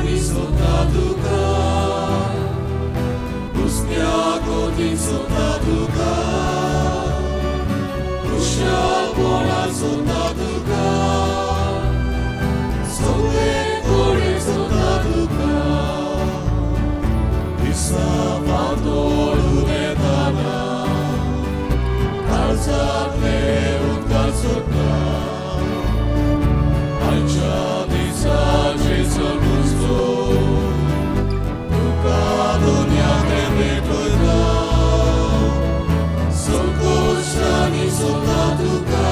कोणी सोदता तुका, हुस्क्या कोटीन सोदता तुका, खुशालपणान सोदता तुका, सगळे कडेन सोदता तुका. दिसा फांतोडून येताना काळजांतले उदकां सोदता, आयच्या दिसा जेजू क्रिस्तो तुका दुनिया भेटयता. संकोश्टांनी सोदता तुका,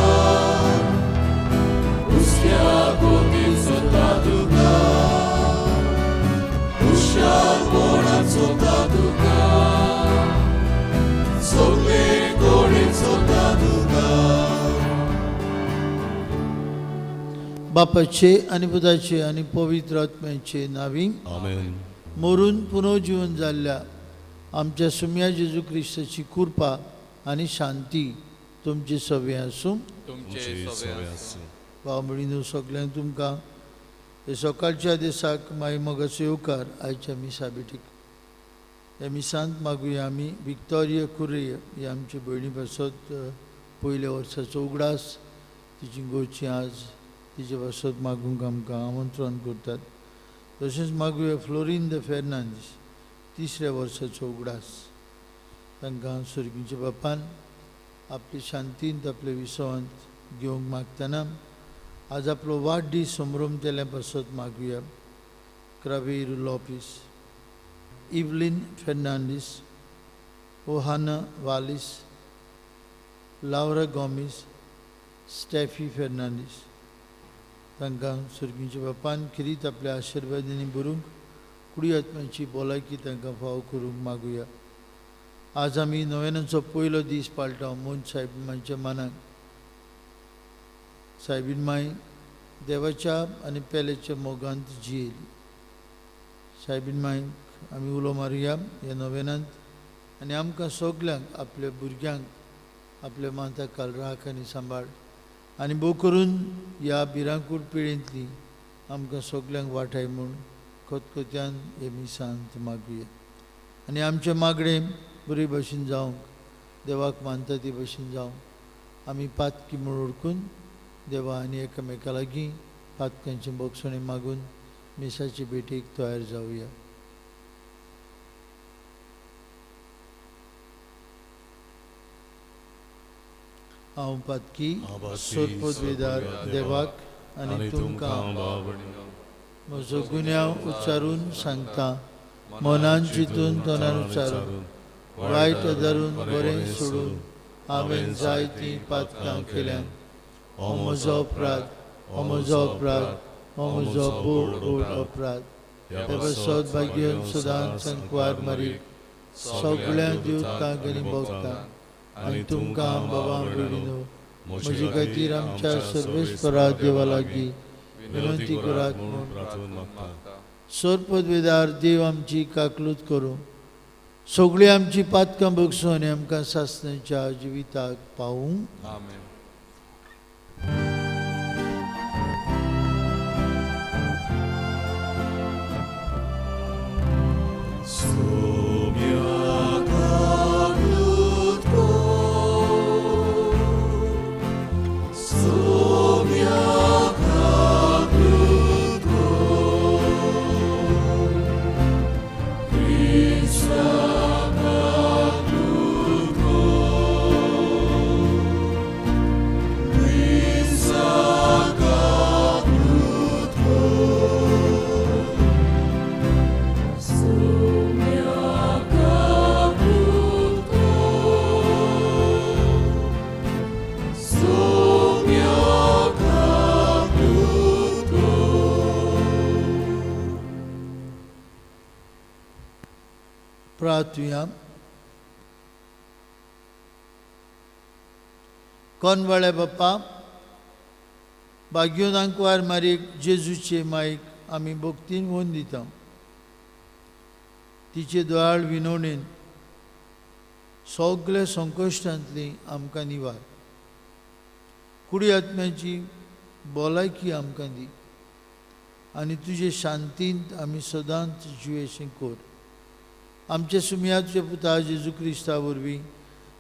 हुस्क्या कोटीन सोदता तुका, खुशालपणान सोदता तुका, सगळे कडेन सोदता तुका. बापाचे आनी पुताचे आनी पवित्र आत्म्याचे नावी. आमेन. मरून पुनर्जीवन जाल्ल्या आमच्या सुम्या जेजू क्रिस्ताची कृपा आनी शांती तुमची सवे आसूं. तुमचे तुमचे सवे सवे आसूं. आसूं. भाव भयणीनो, सगल्यांक तुमकां हे सकाळच्या दिसाक माई मोगाचो येवकार. आयच्या मिसा भेटीक ह्या मिसांत मागुया आमी विक्टोरिया कुर्रेय ही आमची भयणी पासत पयल्या वर्साचो उगडास तिची गोची आज तिचे पासत मागूंक आमकां आमंत्रण करतात. तशेंच मागुया फ्लोरिंद फेर्नांदीस तिसऱ्या वर्साचो उगडास, तांकां सर्गीच्या बापान आपले शांतींत आपले विसवांत घेवंक मागतना आज आपलो वाडदीस संभ्रमतेल्या पासत मागुया क्रावेर लोपीस, इवलीन फेर्नांडीस, ओहाना वालीस, लावरा गोमीस, स्टॅफी फेर्नांडीस, तांकां सर्गीच्या बापान खेरीत आपल्या आशिर्वादांनी भरूंक कुडी आत्म्याची भलायकी तांकां फावो करूंक मागुया. आज आमी नव्यानाचो पयलो दीस पाळटा मोन सायब मांयच्या मानाक. सायबीन माय देवाच्या आनी पेल्याच्या मोगांत जियेली. सायबीन मायक आमी उलो मारुया ह्या नव्यानांत आनी आमकां सगल्यांक आपल्या भुरग्यांक आपल्या माता काल राख आनी सांबाळ आनी भोव करून ह्या भिरांकूळ पिळेंतली आमकां सगल्यांक वाटाय म्हूण खतखत्यान हे मिसांत मागुया. आनी आमचें मागणें बरे भशेन जावंक देवाक मानता ते भशेन जावंक आमी पातकी म्हूण वळखून देवा आनी एकामेका लागीं पातकांचें बोगसणें मागून मिसाचे भेटेक तयार जावया. हांव पातकी सोदपोदवेदार देवाक आनी तुमकां म्हजो गुन्यांव उच्चारून सांगता, मनान चिंतून तोंडान उच्चारून वायट धरून बरें सोडून हांवें जायतीं पातकां केल्यांत. हो म्हजो अपराध, हो म्हजो अपराध, हो म्हजो भोव व्हड अपराध. ते पासत भाग्यन सदांच संकवार मारीक सगळ्या देवतांक आनी भोगतांक आनी तुमकां बाबा भयणीनो म्हजे खातीर आमच्या सर्वेस्परा देवा लागीं विनंती करात म्हूण. सरपदवेदार देव आमची काकलूत करूं, सगळीं आमची पातकां बगसूं आनी आमकां सासणाच्या जिविताक पावूं. आमेन. प्रार्थुया. कोनवाळे बाप्पा भाग्योन आंकवार मारीक जेजूचे मायक आमी भक्तीन वोन दिता. तिचे दोळाळ विनवणेन सगल्या संकश्टांतली आमकां निवार, कुडी आत्म्याची भलायकी आमकां दी आनी तुजे शांतींत आमी सदांच जिवेशें कर. आमचे सुमया तुजे पुता जेजू क्रिस्ता वरवीं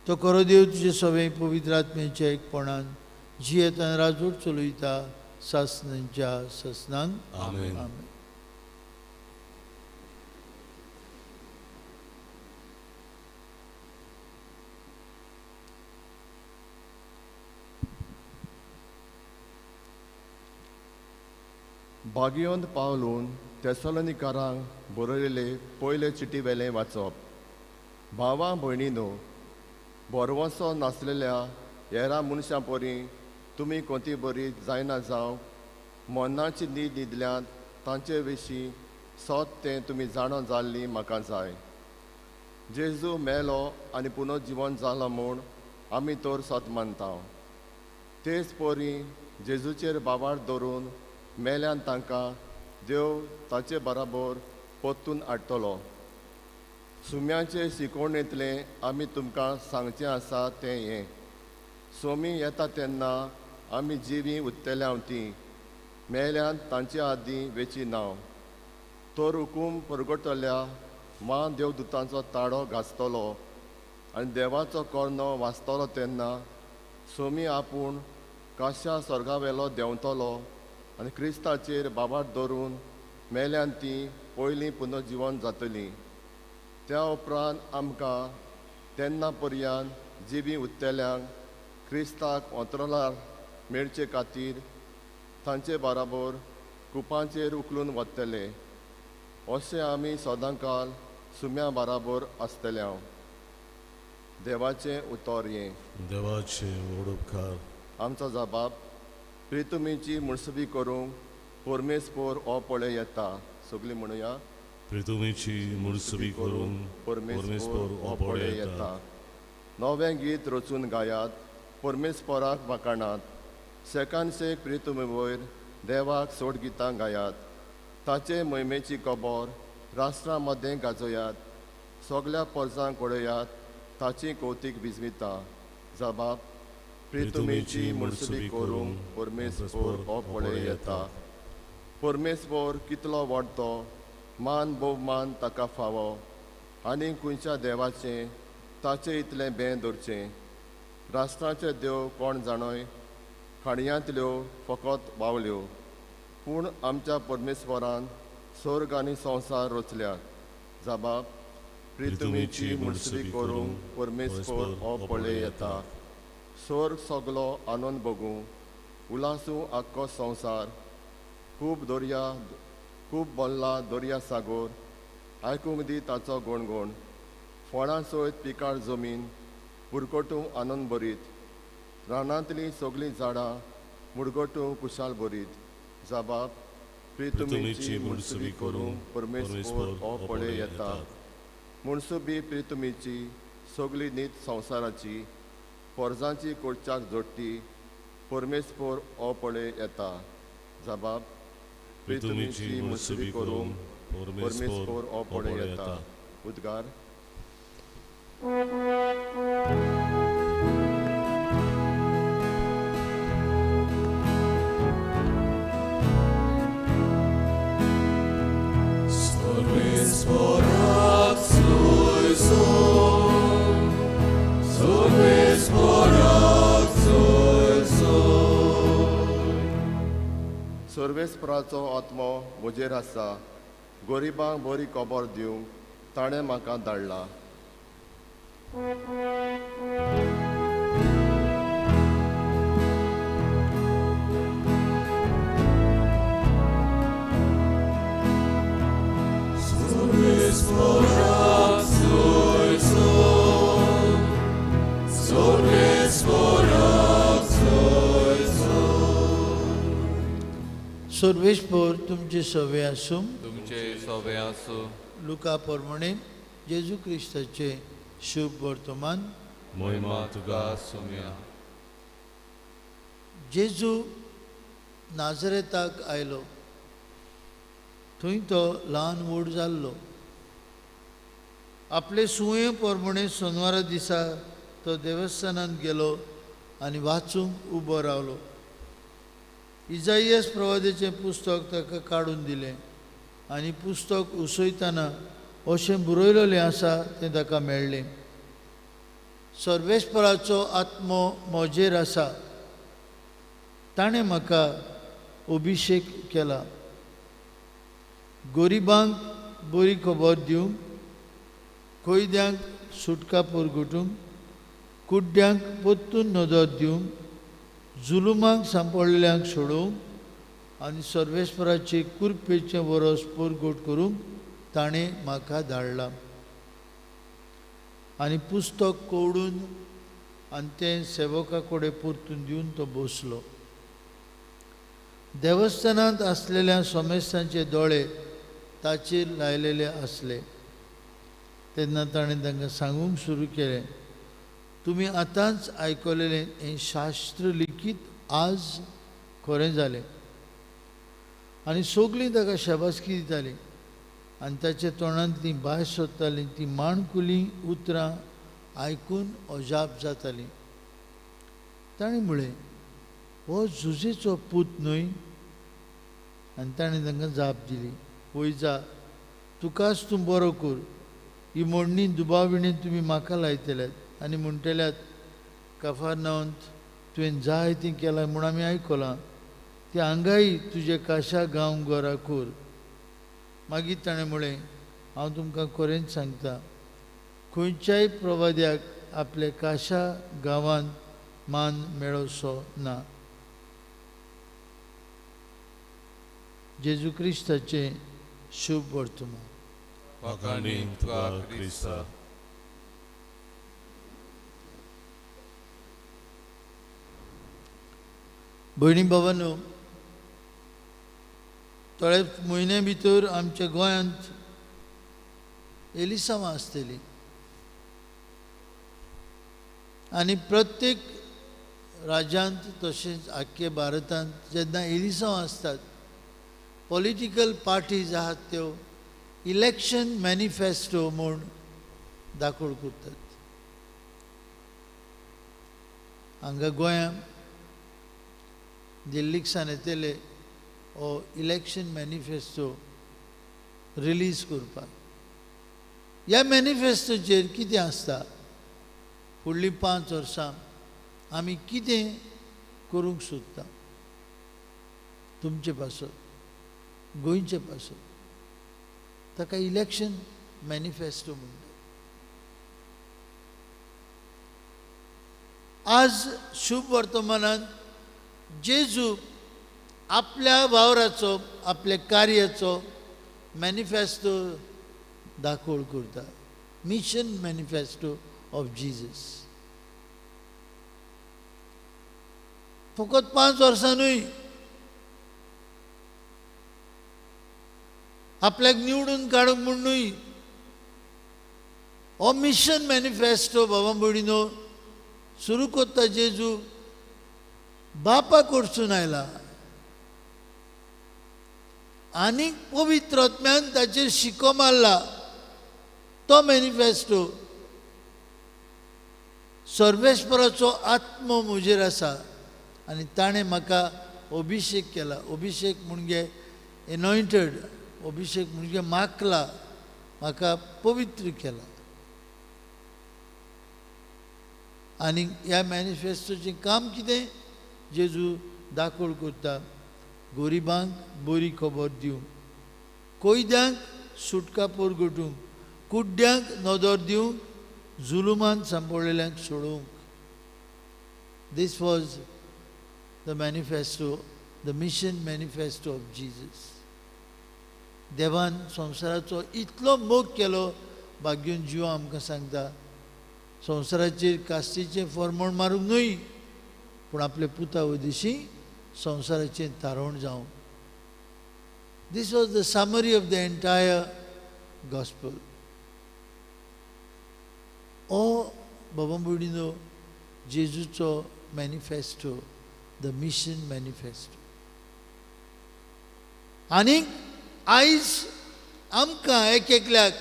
तो खरो देव तुजे सगळे पवित्र आत्म्याच्या एकपणान जियेतान राजवट चलयता सासनांच्या सासनांक. आमेन. आमेन. भाग्यवंत पावलून तेसलोनिकारांक बरयलेले पयले चिटी वेलें वाचप. भावा भयणीनो, भरवंसो नासलेल्या हेरां मनशां परी तुमी कोती बरी जायना जावं मनाची न्हीद न्हिदल्यांत तांचे विशीं सत तें तुमी जाणा जाल्ली म्हाका जाय. जेजू मेलो आनी पुनर्जिवन जालो म्हूण आमी तर सत मानता. तेच परी जेजूचेर बाबार दवरून मेल्यान तांकां देव ताचे बराबर परतून हाडटलो. सुम्याचे शिकवणेंतलें आमी तुमकां सांगचें आसा तें हें, सोमी येता तेन्ना आमी जिवीं उत्तल्या तीं मेल्यान तांचे आदीं वेची नांव. तर हुकूम परगटल्या मा देवदूतांचो ताळो घासतलो आनी देवाचो कोर्नो वाचतलो तेन्ना सोमी आपूण काश्या स्वर्गावेलो देंवतलो आनी क्रिस्ताचेर बाबार दवरून मेल्यान तीं पयलीं पुनर्जिवन जातलीं. त्या उपरांत आमकां तेन्ना पर्यंत जिवीं उत्तल्यांक क्रिस्ताक अंतराळार मेळचे खातीर तांचे बराबर कुपांचेर उखलून वतले. अशें आमी सदांकाल सुम्या बराबर आसतले. देवाचें उतर हें. देवाचें व्हड उपकार. आमचो जबाब प्रितुमीची मुळसबी करूंक परमेस्पोर हो पळय येता. सगळीं म्हणुया, प्रितुमीची मुळसबी करूंक परमेस्पोर हो पळय येता. नवें गीत रचून गायात, परमेस्पोराक वाखाणात. सेकान सेक प्रितुमी वयर देवाक सोड गितां गायात. ताचे मोहिमेची खबर राष्ट्रां मदें गाजयात. सगल्या पोरसांक पळयात ताची कौतीक विजमिता. जबाब प्रितुमीची मुळसबी करूंक परमेस्पोर हो पळय येता. परमेस्पोर कितलो व्हड तो, मान भोवमान ताका फावो. आनी खंयच्या देवाचें ताचें इतलें बें दवरचें. राष्ट्रांचे देव कोण जाणय, खाणयांतल्यो फकत बावल्यो. पूण आमच्या परमेश्वरान स्वर्ग आनी संवसार रचल्यात. जबाब प्रितुमीची मुळसबी करूंक परमेश्वर हो पळय येता. स्वर्ग सगलो आनंद भोगूं, उलासूं आख्खो संवसार. खूब दर्या खूब भरला दर्या सागोर, आयकूंक दी ताचो गणगण. फळां सयत पिकाळ जमीन बुरकटूं आनंद भरीत. रानांतलीं सगळीं झाडां मुडगटूं कुशाल भरीत. जबाब प्रितुमीची मुळसबी करूंक परमेश्वर हो पळय येता. मुळसबी प्रितुमीची सगळी नीत संवसाराची पोरजांची कोडच्याक जोडटी परमेश्वर हो पळय येता. जबाब प्रितुमीची मुळसबी करूंक परमेश्वर हो पळय येता. उद्गार. सर्वेस्पराचो आत्मो म्हजेर आसा, गरिबांक बरी खबर दिवंक ताणें म्हाका धाडला. सर्वेस्पोर तुमचे सवे आसूं. तुमचे सवे आसूं. लुका प्रमाणे जेजू क्रिस्ताचे शुभ वर्तमान. महिमा तुका सुम्या. जेजू नाजरेताक आयलो, थंय तो ल्हान व्हड जाल्लो. आपले सुये प्रमाणे सोनवारा दिसा तो देवस्थानांत गेलो आनी वाचूंक उबो रावलो. इजाईस प्रवादेचें पुस्तक ताका काडून दिलें आनी पुस्तक उसयतना अशें बरयलेलें आसा तें ताका मेळ्ळें. सर्वेस्पराचो आत्मो म्हजेर आसा, ताणें म्हाका अभिशेक केला गरिबांक बरी खबर दिवंक, कैद्यांक सुटका परगटूंक, कुड्ड्यांक परतून नदर दिवंक, जुलुमांक सांपडलेल्यांक सोडोवंक आनी सर्वेस्पराचे कृपेचें वरस परगट करूंक ताणें म्हाका धाडला. आनी पुस्तक कवडून आनी तें सेवका कडेन परतून दिवन तो बसलो. देवस्थानांत आसलेल्या समेस्तांचे दोळे ताचेर लायलेले आसले. तेन्ना ताणें तांकां सांगूंक सुरू केलें, तुमी आतांच आयकलेलें हें शास्त्र लिखीत आज खरें जालें. आनी सगळीं ताका शाबासकी दितालीं आनी ताच्या तोंडांतलीं भास सोदतालीं तीं माणकुलीं उतरां आयकून अजाप जातालीं. ताणें म्हळें, हो जुजेचो पूत न्हय? आनी ताणें तांकां जाप दिली, वय जा, तुकाच तूं बरो कर. ही मोडणी दुबाविणे तुमी म्हाका लायतल्यात आनी म्हणटल्यात, कफारनांत तुवें जाय तें केलां म्हूण आमी आयकलां, तें हांगाय तुजे काशा गांव घरा कर. मागीर ताणें म्हळें, हांव तुमकां खरेंच सांगता, खंयच्याय प्रवाद्याक आपल्या काशा गांवांत मान मेळोसो ना. जेजू क्रिस्ताचें शुभ वर्तमान. भयणी भावांनो, थोडे म्हयने भितर आमच्या गोंयांत एलिसांवां आसतली आनी प्रत्येक राज्यांत तशेंच आख्खे भारतांत जेन्ना एलिसांवां आसतात, पॉलिटिकल पार्टीज आहात त्यो इलेक्शन मॅनिफेस्टो म्हूण दाखोवण करतात. हांगा गोंयांत दिल्लीक सान येतले हो इलेक्शन मॅनिफेस्टो रिलीज करपाक. ह्या मॅनिफेस्टोचेर कितें आसता, फुडलीं 5 वर्सां आमी कितें करूंक सोदता तुमचे पासत, गोंयचे पासत, ताका इलेक्शन मॅनिफेस्टो म्हणटात. आज शुभ वर्तमानांत जेजू आपल्या वावराचो, आपल्या कार्याचो मॅनिफेस्टो दाखोवण करता. Mission manifesto of Jesus. फकत 5 वर्सां न्हय, आपल्याक निवडून काडूंक म्हूण न्हय, हो मिशन मॅनिफेस्टो बाबा भयणीनो सुरू करता जेजू बापा कडसून आयला आनी पवित्र आत्म्यान ताचेर शिको मारला. तो मॅनिफेस्टो सर्वेस्पराचो आत्मो म्हजेर आसा आनी ताणें म्हाका अभिशेक केला. अभिशेक म्हणजे एनॉयंटेड, अभिशेक म्हणजे माखला, म्हाका पवित्र केला. आनी ह्या मॅनिफेस्टोचें काम कितें, जेजू दाखोवण करता गरिबांक बरी खबर दिवंक, कैद्यांक सुटका परगटूंक, कुड्ड्यांक नदर दिवंक, जुलुमांत सांपडलेल्यांक सोडोवंक. This was the manifesto, the mission manifesto of Jesus. देवान संवसाराचो इतलो मोग केलो, भाग्यून जीव आमकां सांगता, संवसाराचेर कास्तीचें फॉर्मोण मारूंक न्हय, पूण आपल्या पुता वदिशी संवसाराचें थारोवण जावं. This was the summary of the entire gospel. हो बाबा भयणीनो जेजूचो मॅनिफेस्टो, the mission manifesto. आनी आयज आमकां एक एकल्याक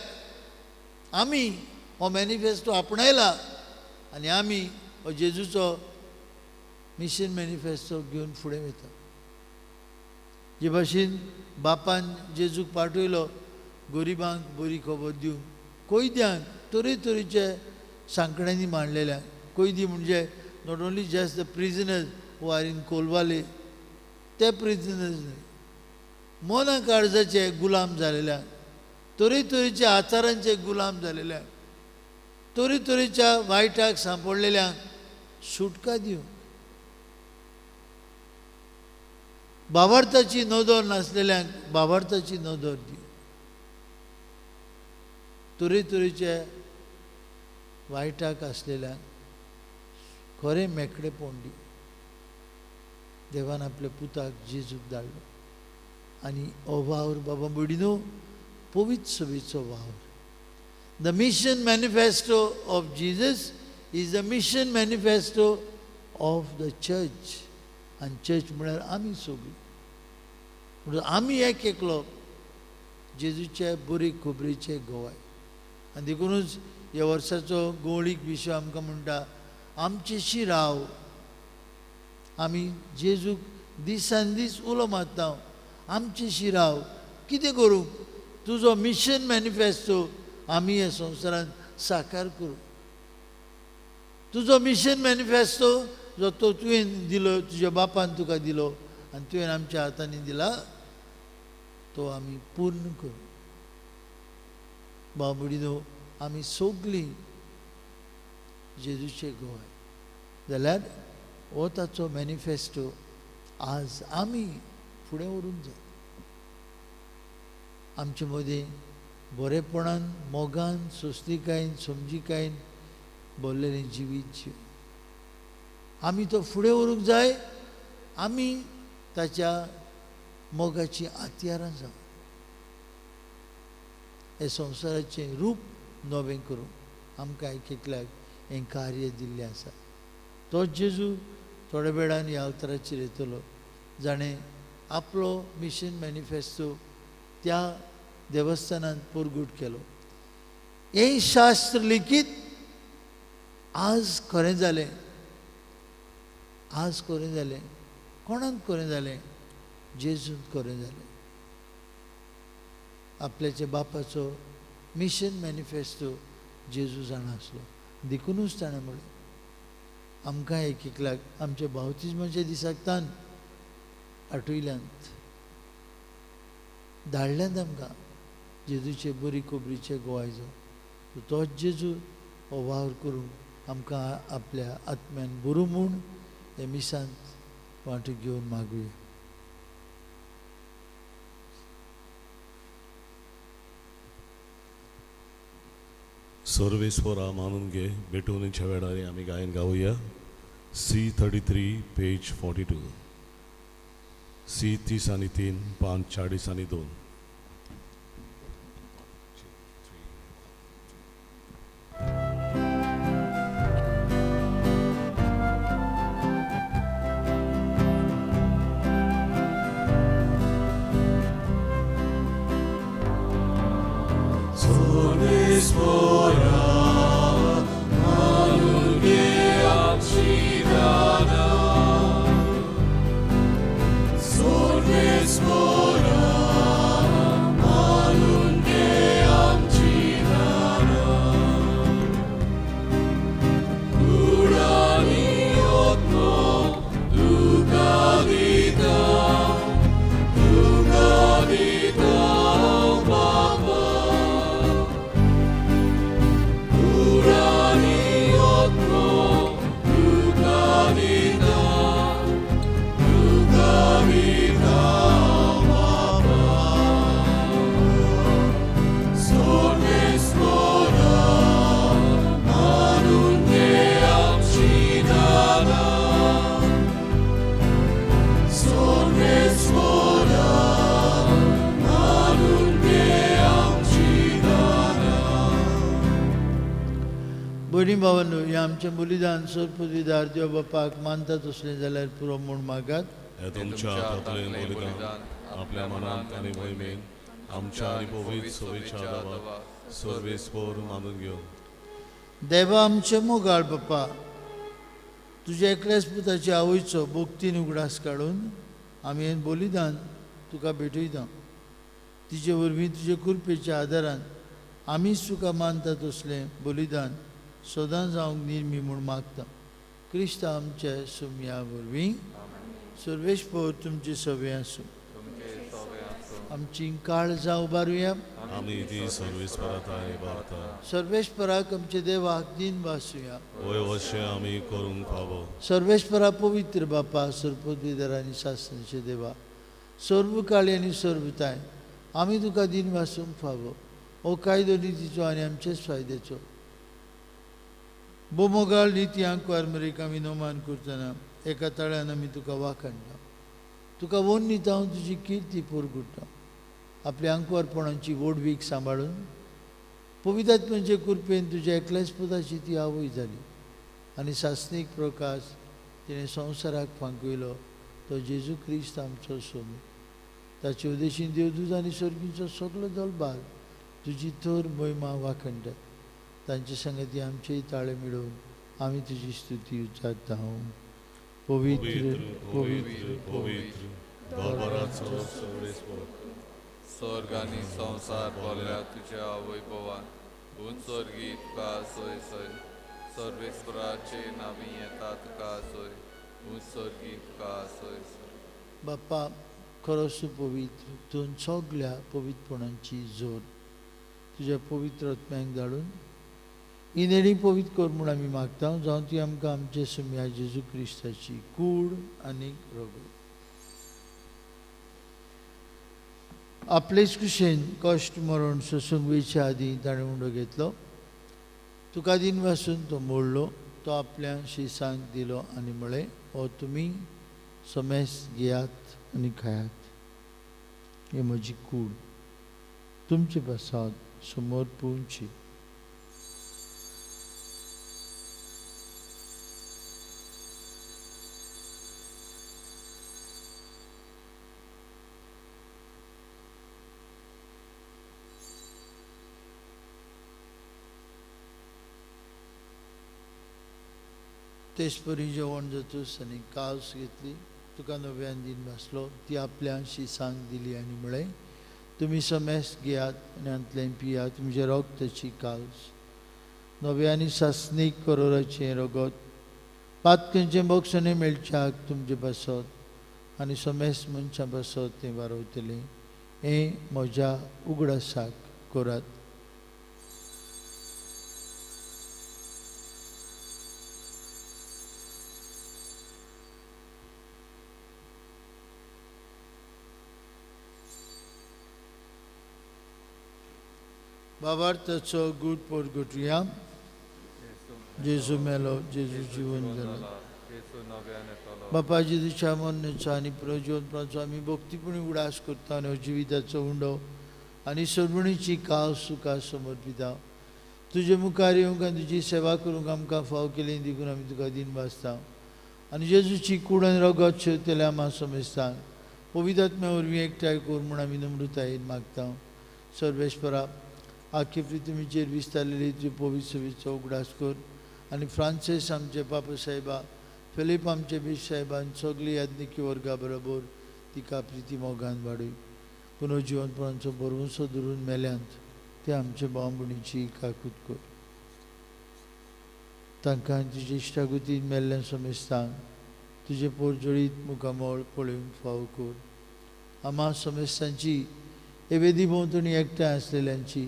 आमी हो मॅनिफेस्टो आपणायला आनी आमी हो जेजूचो मिशन मॅनिफेस्टो घेवन फुडें वता. जे भाशेन बापान जेजूक पाठयलो गरिबांक बरी खबर दिवंक, कैद्यांक तरेतरेचे सांकड्यांनी मांडलेल्या. कैदी म्हणजे not only just the prisoners who are in Colvale, ते प्रिजनर्स न्हय, मना काळजाचे गुलाम जालेल्या, तरेतरेच्या आचारांचे गुलाम जालेल्या, तरेतरेच्या वायटाक सांपडलेल्यांक सुटका दिवंक, बाबार्थाची नदर नासलेल्यांक बाबार्थाची नदर दिवंक, तरेतरेचे वायटाक आसलेल्यांक खरें मेकळेपण दिवंक देवान आपल्या पुताक जेजूक धाडलो. आनी हो वावर बाबा भयणीनो पवित्र सभेचो वावर. The mission manifesto of Jesus is the mission manifesto of the church. आनी चर्च म्हळ्यार आमी सगळीं, म्हणून आमी एक एकलो जेजूचे बरे खबरेचे गवाय. आनी देखुनूच ह्या वर्साचो गवळीक विशय आमकां म्हणटा आमचेशी राव. आमी जेजूक दिसान दीस उलो मारता, आमचेशी राव. कितें करूं? तुजो मिशन मॅनिफेस्टो आमी ह्या संवसारांत साकार करूं. तुजो मिशन मॅनिफेस्टो जो तो तुवें दिलो, तुज्या बापान तुका दिलो आनी तुवें आमच्या हातांनी दिला, तो आमी पूर्ण करूं. भाव भयणीनो, आमी सगळीं जेजूचे गवाय जाल्यार हो ताचो मॅनिफेस्टो आज आमी फुडें व्हरूंक जाय. आमचे मदीं बरेपणान, मोगान, सोंसणीकायेन, समजिकायेन भरलेलें जिवीत जीव आमी तो फुडें व्हरूंक जाय. आमी ताच्या मोगाचीं हत्यारां जावं, हे संवसाराचें रूप नवें करूंक आमकां एक एकल्याक हें कार्य दिल्लें आसा. तो जेजू थोड्या वेळान ह्या अवताराचेर येतलो, जाणें आपलो मिशन मॅनिफेस्टो त्या देवस्थानांत परगट केलो. हें शास्त्र लिखीत आज खरें जालें. आज खरें जालें. कोणाक खरें जालें? जेजून खरें जालें. आपल्याच्या बापाचो मिशन मॅनिफेस्टो जेजू जाणा आसलो, देखुनूच ताणें म्हणलें आमकां एक एकल्याक आमच्या बावतिज्माच्या दिसाक तान आठयल्यांत, धाडल्यांत आमकां जेजूचे बरी खबरीचे गोवाय जावं. तोच जेजू हो वावर करूंक आमकां आपल्या आत्म्यान बरो म्हूण हे मिसांत वांटो घेवन मागुया. सर्वेस्वरा मानून घे भेटवणीच्या वेळार आमी गायन गावया. C 33 page 42, C 33 5 42. भयणी भावांनो, ह्या आमचें बलिदान सोदपदवीदार देव बापाक मानता तसलें जाल्यार पुरो म्हूण मागात. तुमच्या हातांतलें बलिदान आपल्या मनांत आनी मोहिमेन आमच्या आनी पवित्र सभेच्या देवाक सर्वेस्पर मानून घेवन. देवा आमचे मोगाळ बापा, तुज्या एकल्याच पुताचे आवयचो भक्तीन उगडास काडून आमी हें बलिदान तुका भेटयता. तिचे वरवीं तुजे कृपेच्या आदारान आमीच तुका मानता तसलें बलिदान सदां जावंक निर्मी म्हूण मागता. क्रिस्त आमच्या सुमया वरवीं. सर्वेस्पर तुमचे सवे आसूं. आमची काळजां उबारुया. आमी ती सर्वेस्पराक आमचे देवाक दिन वासुया. आमी करूंक फावो. सर्वेस्परा पवित्र बापा, सर्वपदवीधर आनी सासणाचे देवा, सर्व काळी आनी सर्वताय आमी तुका दिन वासूंक फावो. हो कायदो नितीचो आनी आमचेच फायद्याचो. बोमोगाळ निती आंकवार मरेक आमी नोमान करतना एका ताळ्यान आमी तुका वाखाणटा. तुका वन्नीत हांव तुजी किर्ती पुरगुट्टा. आपल्या आंकवारपणाची व्हडवीक सांबाळून पवित्रात्म्याचे कृपेन तुज्या एकल्याच पुताची ती आवय जाली आनी सासणीक प्रकाश तिणें संवसाराक फांकयलो तो जेजू क्रिस्त आमचो सोमी. ताचे उदेशीन देवदूत आनी सर्गीचो सगलो दलबार तुजी थर महिमा वाखणटात. तांचे संगती आमचेय ताळे मेळोवन आमी तुजी स्तुती उच्चारता. पवित्र पवित्र पवित्र दरबाराचो सर्वेस्पर. स्वर्ग आनी संवसार भरल्या तुज्या वैभवान. उंच स्वर्गी तुका सोय सोय, सर्वेस्पराचे नावी येता तुका सोय, उंच स्वर्गी तुका सोय सोय. बाप्पा खरोच तूं पवित्र, तूं सगल्या पवित्रपणाची जोर. तुज्या पवित्र आत्म्याक धाडून ही नेणी पवित्र कर म्हूण आमी मागता, जावं ती आमकां आमचे सुमया जेजू क्रिस्ताची कूड आनी रगत. आपलेच कुशेन कश्ट मरण सोसूंक वयचे आदीं ताणें उंडो घेतलो. तुका दिन वासून तो मोडलो, तो आपल्या शिसांक दिलो आनी म्हळें, हो तुमी समेस घेयात आनी खायात, ही म्हजी कूड तुमचे पासत समोर पुवची. तेचपरी जेवण जातूच आनी कास घेतली, तुका नव्यान दिन भासलो, ती आपल्या शिसांक दिली आनी म्हळें, तुमी समेस घेयात आनी हांतल्यान पियात, तुमचें रगताची कास नव्या आनी सासणीक करोराचें रगत पातकांचें बक्षणें मेळच्याक तुमचे पासत आनी समेस मनशां पासत तें वारवतलें. हें म्हज्या उगडासाक करात. बाबार्थाचो गूट पोरगुटया. जेजू मेलो, जेजू जिवन जालो. बापा जेजूच्या मरणाचो आनी प्रजीवनपणाचो आमी भक्तीपणी उडास करता आनी जिविताचो उंडो आनी सर्वणीची काव सुखा समर्पिता. तुजे मुखार येवंक आनी तुजी सेवा करूंक आमकां फाव केली देखून आमी तुका दिन भासता. आनी जेजूची कूड आनी रगत शेवतल्या आमा समेस्तांक पवित्र आत्म्या वरवीं एकठांय कर म्हूण आमी नम्रतायेन मागता. सर्वेस्परा आख्खे पृथ्वीचेर विस्तारलेली तुजी पवित्र सेवेचो उगडास कर आनी फ्रांसीस आमचे पापा साहेबा, फिलीप आमचे बीश साहेबान सगळी याज्ञिकी वर्गा बरोबर तिका प्रिती मोगान वाडय. पुनर्जिवनपणाचो भरवंसो धरून मेल्यांत ते आमचे भाव भयणीची काकूत कर. तांकां तुजे इश्टागतीन मेल्ल्या समेस्तांक तुजें पोरजळीत मुखामळ पळोवंक फावो कर. आमा समेस्तांची हे वेदी भोंवतणी एकठांय आसलेल्यांची,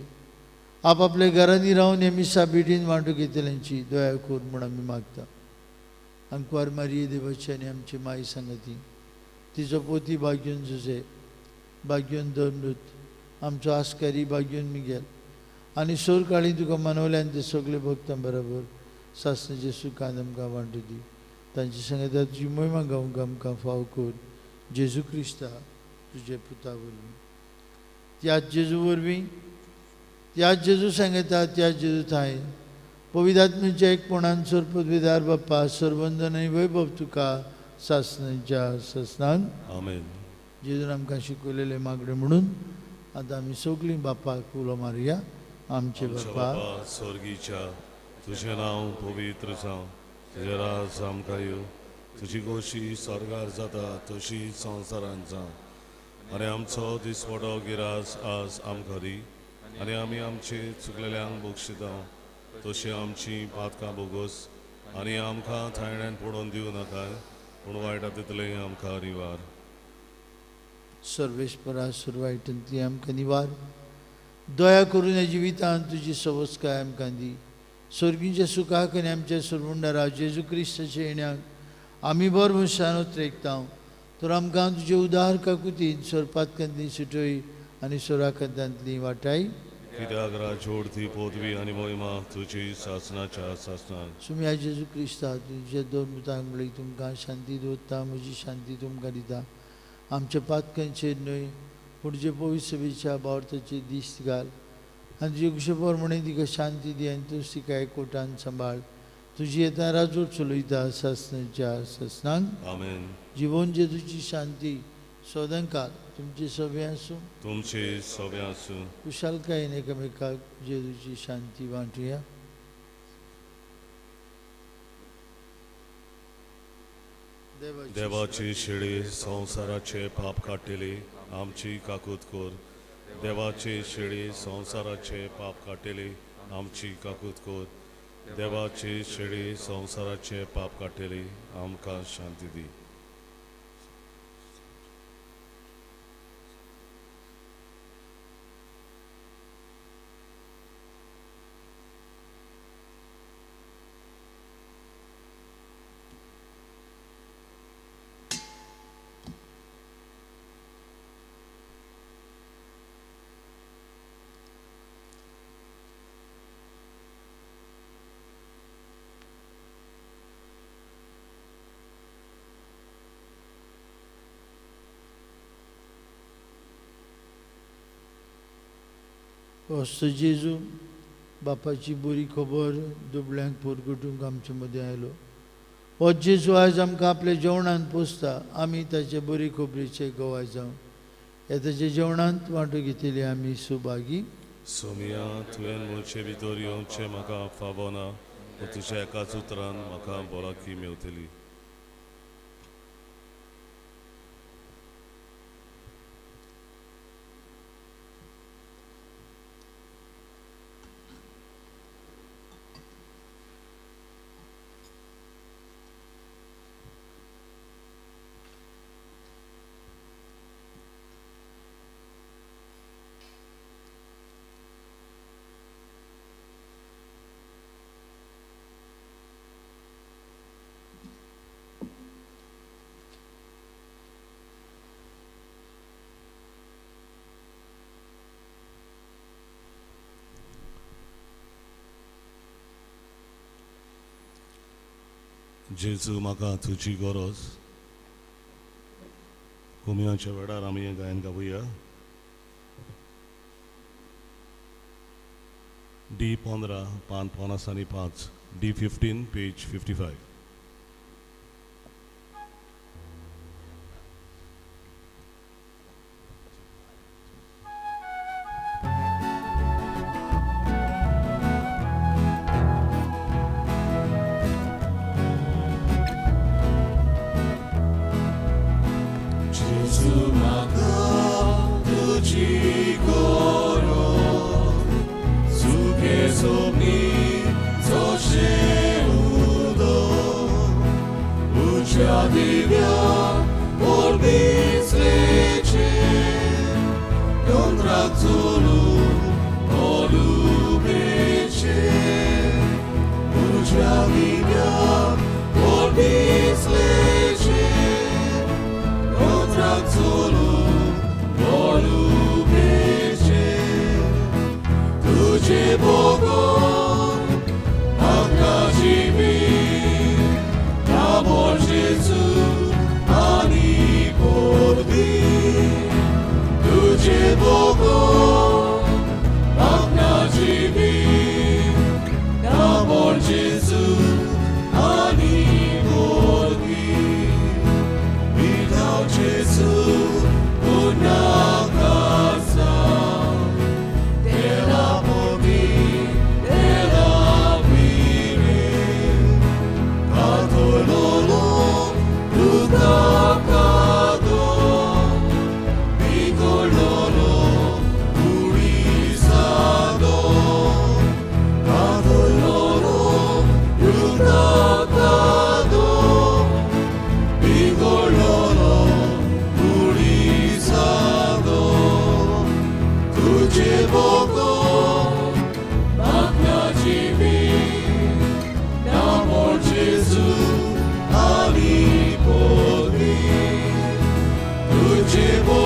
आपापल्या घरांनी रावन हे मिसा भेटीन वांटो घेतल्यांची दया कर म्हूण आमी मागता. आंकवार मारिये देवाची आनी आमची माई सांगती, तिचो पोती भाग्योन जुजे, भाग्योन धर्मदूत, आमचो आस्कारी भाग्योन मिगेल आनी सोरकाळी तुका मनवल्यान ते सगळे भक्तां बरोबर सासणाचे सुखान आमकां वांटू दी. तांचे सांगता तुजी महिमा गावंक आमकां फाव कर. जेजू क्रिस्ता तुजे पुता वरवीं, त्याच जेजू वरवीं, त्याच जेजू सांगता, त्याच जेजू थांय पवित्र आत्म्याच्या एकपणान सर्वपदवीदार बाप्पा सर्वंदन आनी वैभव तुका सासणाच्या सासणान. आमेन. जेजून आमकां शिकयलेलें मागणें म्हणून आतां आमी सगळीं बापाक उलो मारुया. आमचे बापा स्वर्गीच्या, तुजें नांव पवित्र जावं, तुजें राज आमकां येवं, तुजी गोशी स्वर्गार जाता तशी संवसारांत जावं. आनी आमचो दिसवडो गिरास आज आमकां दी आनी आमी आमचे चुकलेल्यांक बक्षिता तशी आमची पातकां बोगस आनी आमकां थायण्यान पडोवन दिवं नाका पूण वायटा तितलें आमकां निवार. सर्वेस्परा सुरवायटांतली आमकां निवार. दया करून ह्या जिवितांत तुजी सवस्काय आमकां दी. स्वर्गीच्या सुखाक आनी आमच्या सुरवुंडारा जेजू क्रिस्ताच्या येण्याक आमी बरो मनशान उतरेकता. तर आमकां तुजे उदार काकुतीन सोरपातकांतली सुटय आनी सोराकांतांतली वाटाय. कित्याक राजवट ती पदवी आनी मोहिमा तुजी सासनाच्या सासनाक. सुम्या जेजू क्रिस्ता तुज्या दोन मुतांक म्हणली तुमकां शांती दवरता, म्हजी शांती तुमकां दिता. आमच्या पातकांचेर न्हय पूण जे पवित्र सभेच्या बावर्थाचेर दिश्ट घाल आनी तुजे कुशे प्रमाणे तिका शांती दी आनी तूं तिका एकवटान सांबाळ. तुजी येता राजवट चलयता सासनाच्या सासनाक. आमेन. जिवन जेजूची शांती सदांकाळ तुमचे सगळे आसूं. तुमचे सगळे आसूं. कुशालकायेन एकामेकाक जेजूची शांती वांटुया. देवाची शेळी संवसाराचे पाप काडटली आमची काकूत कर. देवाची शेळी संवसाराचे पाप काडटली आमची काकूत कर. देवाची शेळी संवसाराचे पाप काडटली आमकां शांती दी. वस्त जेजू बापाची बरी खबर दुबळ्यांक पोरगटूंक आमचे मदें आयलो. हो जेजू आयज आमकां आपल्या जेवणांत पोसता. आमी ताचे बरी खबरीचे गवाय जावं. ह्या ताच्या जेवणांत वांटो घेतली आमी सुभागी. सोमिया तुवें म्हजे भितर येवचें म्हाका फावना, पूण तुज्या एकाच उतरान म्हाका भलायकी मेवतली. जेजू म्हाका तुजी गरज. कोमियाच्या वेळार आमी हें गायन गावया. डी 15 पान 50 आनी 5, डी 15 पेज 55.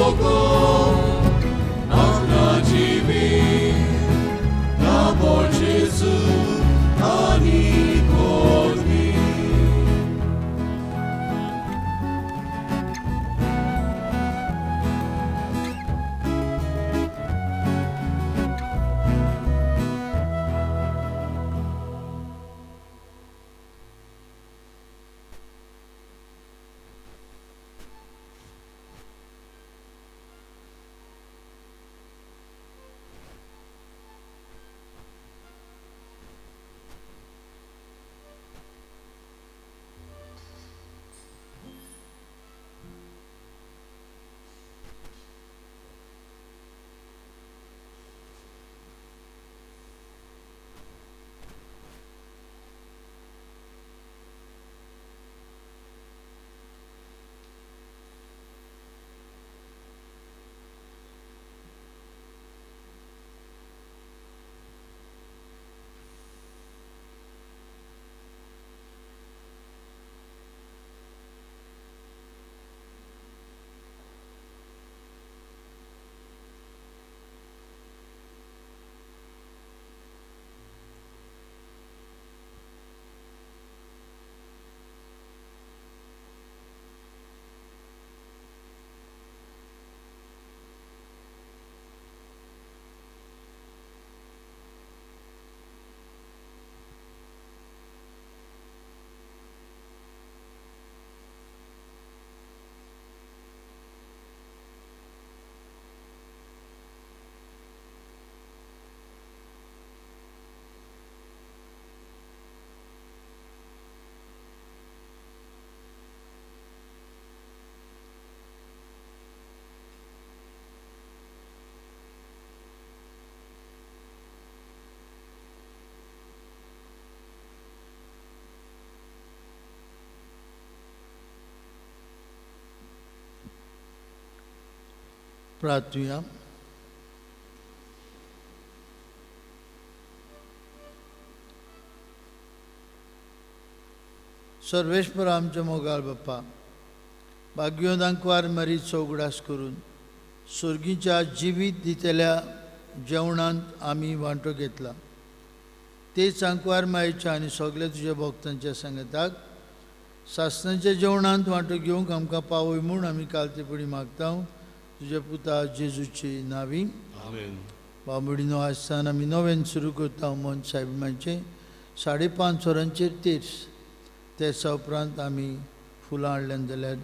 मोगो म्हाका जिवीत दाबो जेजू आनी पदवी. प्रार्थुया. सर्वेश्वर आमच्या मोगाळ बाप्पा, भाग्योदांकवार मरीचो उगडास करून सर्गीच्या जिवीत दितल्या जेवणांत आमी वांटो घेतला, तेच आंकवार मायेच्या आनी सगल्या तुज्या भक्तांच्या सांगताक सासणाच्या जेवणांत वांटो घेवंक आमकां पावय म्हूण आमी कालतेपणी मागता तुज्या पुता जेजूची नावी. आमेन. बाबडीनो आसतना आमी नव्यान सुरू करता मन साहेबांचे 5:30 वरांचेर तेर्स. तेर्सा उपरांत आमी फुलां हाडल्यान जाल्यार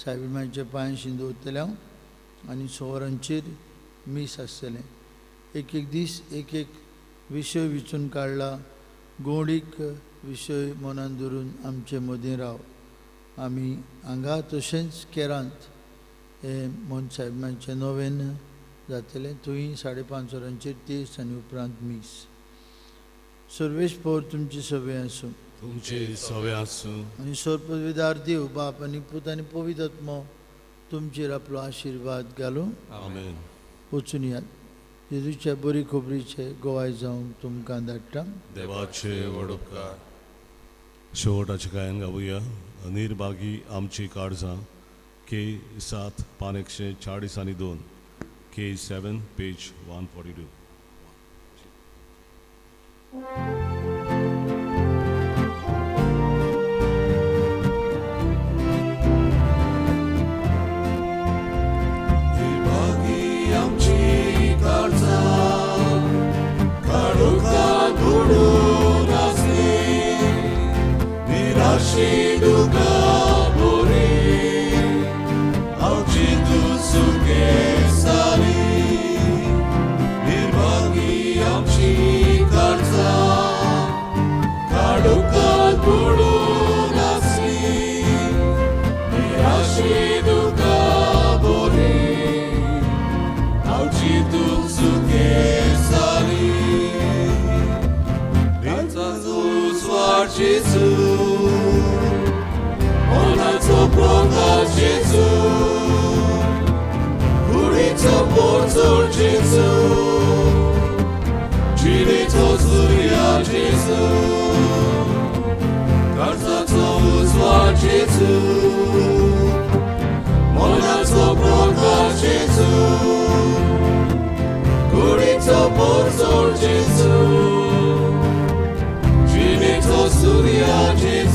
सायबिमाच्या पांयांशी दवरतले हांव आनी 6 वरांचेर मीस आसतलें. एक एक दीस एक एक विशय विचून काडला, गोंडीक विशय मनान धरून आमचे मदीं राव. आमी हांगा तशेंच केरांत हें मन साहेबांचें नवेन जातलें, थंय 5:30 वरांचेर तेर्स आनी उपरांत मीस. सर्वेश पवर तुमची सवय आसूं, तुमचे सवय आसूं. आनी सर्वपविदार देव बाप आनी पूत आनी पवित्र आत्मो तुमचेर आपलो आशिर्वाद घालूं. आमेन. वचून यात. जेजूच्या बरी खबरीचे गोवाय जावंक तुमकां धाडटा. देवाचे व्हड उपकार. शेवटाचें गायन गावया. निर्भागी आमची काळजां, के 7 पान 142, के 7 पेज 142. निर्भागी आमची काळजां, काळोखांत बुडून आसली, निराशी दुकां बोरी, आमची तूं सुखे साली. निर्भागी आमची काळजां, सुर्याचे